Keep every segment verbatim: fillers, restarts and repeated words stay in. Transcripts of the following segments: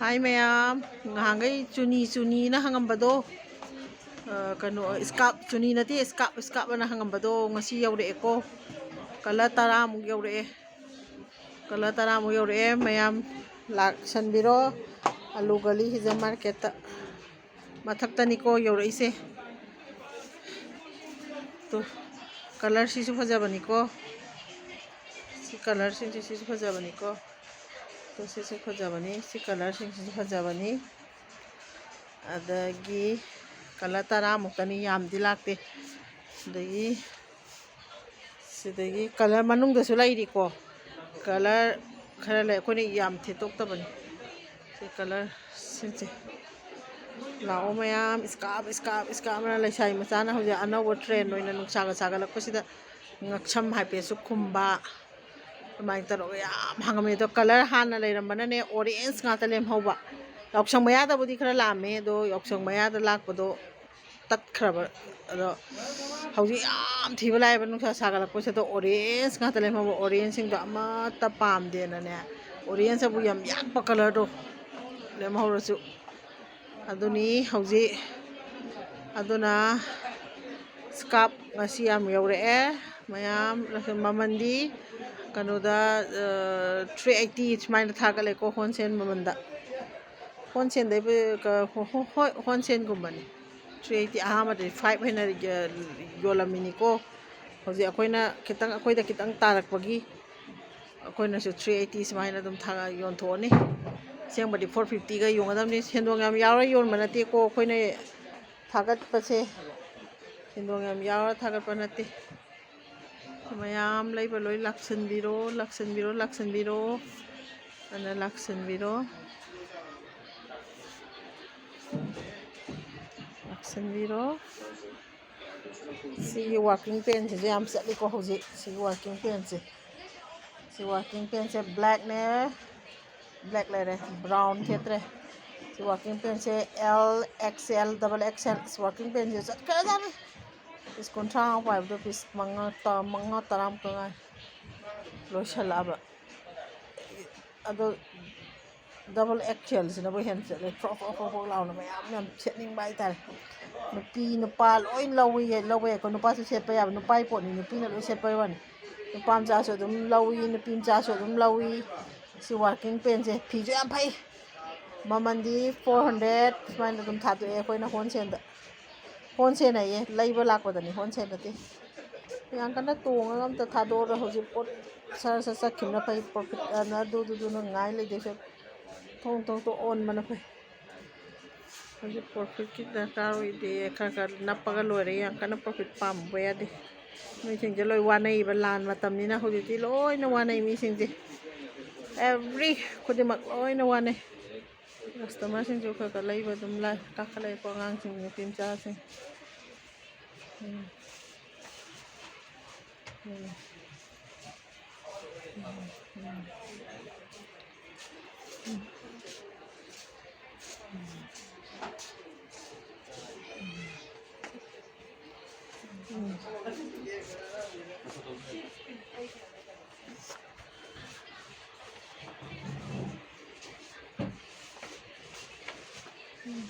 ꯍꯥꯏ ꯃꯌꯥꯝ, ꯉꯍꯥꯟꯈꯩ ꯆꯨꯅꯤ ꯆꯨꯅꯤꯅ ꯍꯪꯉꯝꯕꯗꯣ, ꯑ, ꯀꯩꯅꯣ, ꯏꯁꯀꯥꯞ, ꯆꯨꯅꯤ ꯅꯠꯇꯦ, ꯏꯁꯀꯥꯞ, ꯏꯁꯀꯥꯞ ꯑꯅ ꯍꯪꯉꯝꯕꯗꯣ ꯉꯁꯤ ꯌꯧꯔꯛꯑꯦꯀꯣ꯫ ꯀꯂꯔ ꯇꯔꯥꯃꯨꯛ ꯌꯧꯔꯛꯑꯦ꯫ ꯀꯂꯔ ꯇꯔꯥꯃꯨꯛ ꯌꯧꯔꯛꯑꯦ꯫ ꯃꯌꯥꯝ ꯂꯥꯛꯁꯟꯕꯤꯔꯣ꯫ ꯑꯂꯨ ꯒꯂꯤ ꯍꯤꯖꯟ ꯃꯥꯔꯀꯦꯠꯇ꯫ ꯃꯊꯛꯇꯅꯤꯀꯣ ꯌꯧꯔꯛꯏꯁꯦ꯫ ꯇꯨ, ꯀꯂꯔꯁꯤꯁꯨ ꯐꯖꯕꯅꯤꯀꯣ꯫ ꯁꯤ ꯀꯂꯔꯁꯤꯡꯁꯦ, ꯁꯤꯁꯨ ꯐꯖꯕꯅꯤꯀꯣ꯫ ꯇꯨ, ꯁꯤꯁꯨ ꯐꯖꯕꯅꯤ꯫ ꯁꯤ ꯀꯂꯔꯁꯤꯡꯁꯤꯁꯨ ꯐꯖꯕꯅꯤ꯫ ꯑꯗꯒꯤ ꯀꯂꯔ ꯇꯔꯥꯃꯨꯛꯇꯅꯤ, ꯌꯥꯝꯗꯤ ꯂꯥꯛꯇꯦ꯫ ꯑꯗꯒꯤ ꯁꯤꯗꯒꯤ ꯀꯂꯔ ꯃꯅꯨꯡꯗꯁꯨ ꯂꯩꯔꯤꯀꯣ꯫ ꯀꯂꯔ ꯈꯔ ꯂꯩ, ꯑꯩꯈꯣꯏꯅ ꯌꯥꯝ ꯊꯦꯠꯇꯣꯛꯇꯕꯅꯤ꯫ ꯁꯤ ꯀꯂꯔꯁꯤꯡꯁꯦ꯫ ꯂꯥꯛꯑꯣ ꯃꯌꯥꯝ, ꯏꯁꯀꯥꯞ, ꯏꯁꯀꯥꯞ, ꯏꯁꯀꯥꯞ ꯑꯅ ꯂꯩꯁꯥꯕꯤ ꯃꯆꯥꯅ ꯍꯧꯖꯤꯛ ꯑꯅꯧꯕ ꯇ꯭ꯔꯦꯟ ꯑꯣꯏꯅ ꯅꯨꯡꯁꯥꯒ ꯁꯥꯒꯠꯂꯛꯄꯁꯤꯗ ꯉꯛꯁꯝ ꯍꯥꯏꯐꯦꯠꯁꯨ ꯈꯨꯝꯕ, ꯑꯗꯨꯃꯥꯏꯅ ꯇꯧꯔꯒ ꯌꯥꯝ ꯍꯥꯡꯉꯝꯃꯦ꯫ ꯑꯗꯣ ꯀꯂꯔ ꯍꯥꯟꯅ ꯂꯩꯔꯝꯕꯅꯅꯦ ꯑꯣꯔꯦꯟꯖ ꯉꯥꯛꯇ ꯂꯦꯝꯍꯧꯕ꯫ ꯌꯥꯎꯁꯪ ꯃꯌꯥꯗꯕꯨꯗꯤ ꯈꯔ ꯂꯥꯛꯑꯝꯃꯦ, ꯑꯗꯣ ꯌꯥꯎꯁꯪ ꯃꯌꯥꯗ ꯂꯥꯛꯄꯗꯣ ꯇꯠꯈ꯭ꯔꯕ꯫ ꯑꯗꯣ ꯍꯧꯖꯤꯛ ꯌꯥꯝ ꯊꯤꯕ ꯂꯥꯛꯑꯦꯕ, ꯅꯨꯡꯁꯥ ꯁꯥꯒꯠꯂꯛꯄꯁꯤꯗ ꯑꯣꯔꯦꯟꯖ ꯉꯥꯛꯇ ꯂꯦꯝꯍꯧꯕ꯫ ꯑꯣꯔꯦꯟꯖꯁꯤꯡꯗꯣ ꯑꯃꯠꯇ ꯄꯥꯝꯗꯦꯅꯅꯦ, ꯑꯣꯔꯦꯟꯖ ꯑꯕꯨ ꯌꯥꯝ ꯌꯥꯛꯄ ꯀꯂꯔꯗꯣ ꯂꯦꯝꯍꯧꯔꯁꯨ꯫ ꯑꯗꯨꯅꯤ ꯍꯧꯖꯤꯛ꯫ ꯑꯗꯨꯅ ꯏꯁꯀꯥꯞ ꯉꯁꯤ ꯌꯥꯝ ꯌꯧꯔꯛꯑꯦ ꯃꯌꯥꯝ꯫ ꯃꯃꯟꯗꯤ ꯀꯩꯅꯣꯗ, ꯊ꯭ꯔꯤ ꯑꯩꯠꯇꯤ ꯁꯨꯃꯥꯏꯅ ꯊꯥꯒꯠꯂꯦꯀꯣ, ꯍꯣꯜꯁꯦꯜ ꯃꯃꯟꯗ꯫ ꯍꯣꯜꯁꯦꯜꯗꯩ, ꯍꯣꯏ, ꯍꯣꯜꯁꯦꯜꯒꯨꯝꯕꯅꯤ꯫ ꯊ꯭ꯔꯤ ꯑꯩꯠꯇꯤ ꯑꯍꯥꯟꯕꯗꯗꯤ ꯐꯥꯏꯚ ꯍꯥꯏꯅ ꯌꯣꯜꯂꯝꯃꯤꯅꯤꯀꯣ꯫ ꯍꯧꯖꯤꯛ ꯑꯩꯈꯣꯏꯅ ꯈꯤꯇꯪ, ꯑꯩꯈꯣꯏꯗ ꯈꯤꯇꯪ ꯇꯥꯔꯛꯄꯒꯤ ꯑꯩꯈꯣꯏꯅꯁꯨ ꯊ꯭ꯔꯤ ꯑꯩꯠꯇꯤ ꯁꯨꯃꯥꯏꯅ ꯑꯗꯨꯝ ꯊꯥ-, ꯌꯣꯟꯊꯣꯛꯑꯅꯤ꯫ ꯑꯁꯦꯡꯕꯗꯤ ꯐꯣꯔ ꯐꯤꯐꯇꯤꯒ ꯌꯣꯟꯒꯗꯕꯅꯤ꯫ ꯁꯦꯟꯗꯣꯡ ꯌꯥꯝ ꯌꯥꯎꯔ ꯌꯣꯟꯕ ꯅꯠꯇꯦꯀꯣ ꯑꯩꯈꯣꯏꯅ ꯊꯥꯒꯠꯄꯁꯦ꯫ ꯁꯦꯟꯗꯣꯡ ꯌꯥꯝ ꯌꯥꯎꯔ ꯊꯥꯒꯠꯄ ꯅꯠꯇꯦ꯫ ꯃꯌꯥꯝ ꯂꯩꯕ ꯂꯣꯏ ꯂꯥꯛꯁꯟꯕꯤꯔꯣ, ꯂꯥꯛꯁꯟꯕꯤꯔꯣ, ꯂꯥꯛꯁꯟꯕꯤꯔꯣ꯫ ꯑꯗꯨꯅ ꯂꯥꯛꯁꯟꯕꯤꯔꯣ꯫ ꯂꯥꯛꯁꯟꯕꯤꯔꯣ꯫ ꯁꯤꯒꯤ ꯋꯥꯔꯀꯤꯡ ꯄꯦꯟꯁꯤꯁꯨ ꯌꯥꯝ ꯆꯠꯂꯤꯀꯣ ꯍꯧꯖꯤꯛ꯫ ꯁꯤꯒꯤ ꯋꯥꯔꯀꯤꯡ ꯄꯦꯟꯁꯦ꯫ ꯁꯤ ꯋꯥꯔꯀꯤꯡ ꯄꯦꯟꯁꯦ ꯕ꯭ꯂꯦꯛꯅꯦ꯫ ꯕ꯭ꯂꯦꯛ ꯂꯩꯔꯦ, ꯕ꯭ꯔꯥꯎꯟ ꯊꯦꯠꯇ꯭ꯔꯦ꯫ ꯁꯤ ꯋꯥꯔꯀꯤꯡ ꯄꯦꯟꯁꯦ L, X L, double X L. ꯁꯤ ꯋꯥꯔꯀꯤꯡ ꯄꯦꯟꯁꯦ ꯆꯠꯈ꯭ꯔꯖꯥꯠꯅꯤ꯫ ꯄꯤꯁ ꯀꯨꯟꯊ꯭ꯔꯥ ꯄꯥꯏꯕꯗꯣ ꯄꯤꯁ ꯃꯉꯥ, ꯇ-, ꯃꯉꯥ ꯇꯔꯥꯃꯨꯛꯇ ꯉꯥꯏ꯫ ꯂꯣꯏꯁꯜꯂꯛꯑꯕ꯫ ꯑꯗꯣ ꯗꯕꯜ ꯑꯦꯛꯁꯦꯜꯁꯤꯅꯕꯨ ꯍꯦꯟꯅ ꯆꯠꯂꯦ꯫ ꯐ꯭ꯔꯣꯛ ꯐ꯭ꯔꯣꯛ ꯐ꯭ꯔꯣꯛ ꯐ꯭ꯔꯣꯛ ꯂꯥꯎꯅ ꯃꯌꯥꯝ ꯌꯥꯝ ꯁꯦꯠꯅꯤꯡꯕ ꯍꯥꯏꯇꯥꯔꯦ꯫ ꯅꯨꯄꯤ ꯅꯨꯄꯥ ꯂꯣꯏ ꯂꯧꯏ, ꯂꯧꯕ ꯌꯥꯏꯀꯣ꯫ ꯅꯨꯄꯥꯁꯨ ꯁꯦꯠꯄ ꯌꯥꯕ, ꯅꯨꯄꯥꯒꯤ ꯄꯣꯠꯅꯤ, ꯅꯨꯄꯤꯅ ꯂꯣꯏ ꯁꯦꯠꯄꯩ ꯋꯥꯅꯤ꯫ ꯅꯨꯄꯥ ꯃꯆꯥꯁꯨ ꯑꯗꯨꯝ ꯂꯧꯏ, ꯅꯨꯄꯤ ꯃꯆꯥꯁꯨ ꯑꯗꯨꯝ ꯂꯧꯏ꯫ ꯁꯤ ꯋꯥꯔꯀꯤꯡ ꯄꯦꯟꯁꯦ ꯐꯤꯁꯨ ꯌꯥꯝ ꯐꯩ꯫ ꯃꯃꯜꯗꯤ ꯐꯣꯔ ꯍꯟꯗ꯭ꯔꯦꯠ ꯁꯨꯃꯥꯏꯅ ꯑꯗꯨꯝ ꯊꯥꯗꯣꯛꯑꯦ ꯑꯩꯈꯣꯏꯅ ꯍꯣꯜꯁꯦꯜꯗ꯫ ꯍꯣꯜꯁꯦꯜ ꯍꯥꯏꯌꯦ, ꯂꯩꯕ ꯂꯥꯛꯄꯗꯅꯤ, ꯍꯣꯜꯁꯦꯜ ꯅꯠꯇꯦ꯫ ꯌꯥꯝ ꯀꯟꯅ ꯇꯣꯡꯉꯒ ꯑꯝꯇ ꯊꯥꯗꯣꯛꯑꯔꯣꯏ꯫ ꯍꯧꯖꯤꯛ ꯄꯣꯠ ꯁꯔ ꯁꯔ ꯆꯠꯈꯤꯕꯅ ꯐꯩ꯫ ꯄ꯭ꯔꯣꯐꯤꯠ ꯑꯅ ꯑꯗꯨꯗꯨꯗꯨꯅ ꯉꯥꯏ ꯂꯩꯗꯣꯏꯁꯨ꯫ ꯊꯣꯡ ꯊꯣꯡ ꯊꯣꯡ ꯑꯣꯟꯕꯅ ꯐꯩ꯫ ꯍꯧꯖꯤꯛ ꯄ꯭ꯔꯣꯐꯤꯠꯀꯤ ꯗꯔꯀꯥꯔ ꯑꯣꯏꯗꯦ꯫ ꯈꯔ ꯈꯔ ꯅꯞꯄꯒ ꯂꯣꯏꯔꯦ꯫ ꯌꯥꯝ ꯀꯟꯅ ꯄ꯭ꯔꯣꯐꯤꯠ ꯄꯥꯝꯕ ꯌꯥꯗꯦ꯫ ꯃꯤꯁꯤꯡꯁꯦ ꯂꯣꯏ ꯋꯥꯅꯩꯕ꯫ ꯂꯥꯟ ꯃꯇꯝꯅꯤꯅ ꯍꯧꯖꯤꯛꯇꯤ ꯂꯣꯏꯅ ꯋꯥꯅꯩ ꯃꯤꯁꯤꯡꯁꯦ꯫ ꯑꯦꯕ꯭ꯔꯤ ꯈꯨꯗꯤꯡꯃꯛ ꯂꯣꯏꯅ ꯋꯥꯅꯩ꯫ ꯀꯁꯇꯃꯔꯁꯤꯡꯁꯨ ꯈꯔ ꯈꯔ ꯂꯩꯕ ꯑꯗꯨꯝ ꯂꯥꯛꯑꯦ꯫ ꯀꯥꯈꯠꯂꯛꯑꯦꯀꯣ ꯑꯉꯥꯡꯁꯤꯡ, ꯅꯨꯄꯤ ꯃꯆꯥꯁꯤꯡ꯫ ꯎꯝ꯫ ꯎꯝ꯫ ꯎꯝ꯫ ꯎꯝ꯫ ꯎꯝ꯫ ꯎꯝ꯫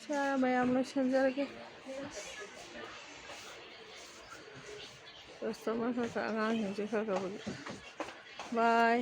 ꯁꯦ, ꯃꯌꯥꯝ ꯂꯣꯏꯁꯤꯟꯖꯔꯒꯦ꯫ ꯀꯁꯇꯃꯔ ꯈꯔ ꯈꯔ, ꯑꯉꯥꯡꯁꯤꯡꯁꯦ ꯈꯔ ꯈꯔ ꯍꯧꯖꯤꯛ꯫ ꯕꯥꯏ꯫